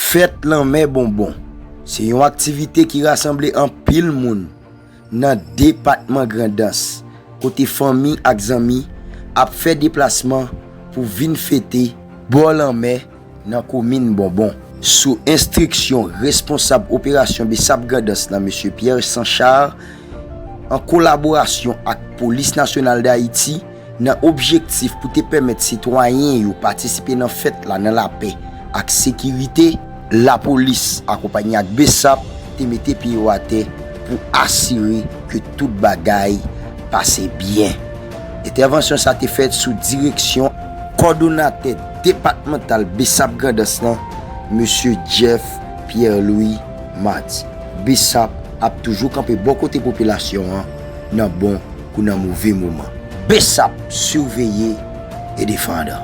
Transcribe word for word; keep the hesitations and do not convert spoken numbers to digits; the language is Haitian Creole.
Fèt lanmè bonbon se yon aktivite ki rasanble anpil moun nan depatman Grandans, kote fanmi ak zanmi ap fè deplasman pou vin fete bò lanmè nan komin Bonbon. Sou enstriksyon responsab operasyon Besap Grandans nan, mesye Pierre Sanchard, an kolaborasyon ak Polis Nasyonal Dayiti, nan objektif pou te pèmèt sitwayen yo patisipe nan fèt la nan lapè ak sekirite, lapolis akonpanye ak Besap te mete pye yo atè pou asire ke tout bagay pase byen. Entèvansyon sa te fèt sou direksyon kòdonatè depatmantal Besap Grandans lan, mesye Jeff Pierre Louis Marthe. Besap ap toujou kanpe bò kote popilasyon an nan bon kou nan move moman. Besap, siveye e defandan.